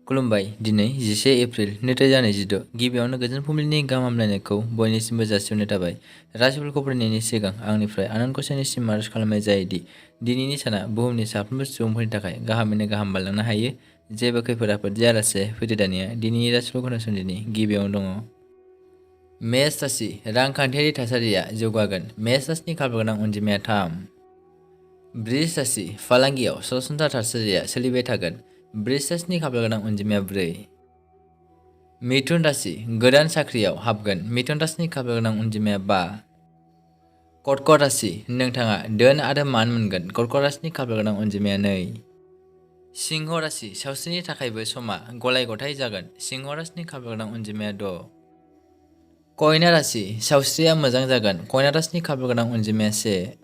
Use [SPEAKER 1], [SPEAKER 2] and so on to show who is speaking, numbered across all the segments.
[SPEAKER 1] खुलुमबाय दिनै 11 एप्रिल 2026 गिबियावनो गोजोन फुंबिलिनि गाहाम हामलायनायखौ बयनिसिमबो जासिहरनाय थाबाय। राशिफोरखौ फरायनायनि सिगां आंनिफ्राय आनान गसाइनिसिम आरज खालामनाय जायोदि दिनैनि साना बुहुमनि साफ्रोमबो सुबुंफोरनि थाखाय गाहामैनो गाहाम बारलांनो हायो। जेबो खैफोद आफोद जायालासे फैदो दानिया दिनैनि राशिफोरखौ खोनासंदिनि गिबियावनो दङ मेष राशि रांखान्थियारि थासारिया जौगागोन। मेष राशिनि खाफाल गोनां अनजिमाया 3। बृष राशि फालांगियाव सरासनस्रा थासारिया सोलिबाय थागोन। बृष राशिनि खाफाल गोनां अनजिमाया 4। मिथुन राशि गोदान साख्रियाव हाबगोन। मिथुन राशिनि खाफाल गोनां अनजिमाया 5। कर्कट राशि नोंथाङा धोन आरो मान मोनगोन। कर्कट राशिनि खाफाल गोनां अनजिमाया 2। सिंह राशि सावस्रिनि थाखायबो समा गलाय गथाय जागोन। सिंह राशिनि खाफाल गोनां अनजिमाया 6। कन्या राशि सावस्रिया मोजां जागोन। कन्या राशिनि खाफाल गोनां अनजिमाया 1।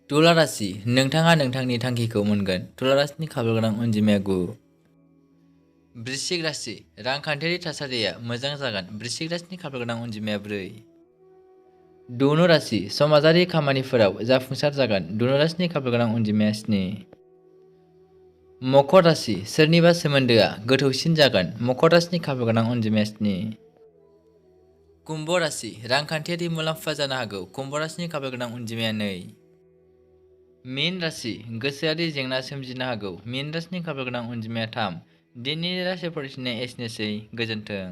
[SPEAKER 1] तुला राशि नोंथाङा नोंथांनि थांखिखौ मोनगोन। तुला राशिनि खाफाल गोनां अनजिमाया 9। वृश्चिक राशि रांखान्थियारि थासारिया मोजां जागोन। वृश्चिक राशिनि खाफाल गोनां अनजिमाया 4। धनु राशि समाजारि खामानिफोराव जाफुंसार जागोन। धनु राशिनि खाफाल गोनां अनजिमाया 7। मकर राशि सोरनिबा सोमोन्दोआ गोथौसिन जागोन। मकर राशिनि खाफाल गोनां अनजिमाया 7। कुम्भ राशि रांखान्थियारि मुलाम्फा जानो हागौ। कुम्भ राशिनि खाफाल गोनां अनजिमाया 2। मीन राशि गोसोआरि जेंना सोमजिनो हागौ। मीन राशिनि खाफाल गोनां अनजिमाया 3। दिनैनि राशि फरायथिनाया एसेनोसै गोजोन्थों।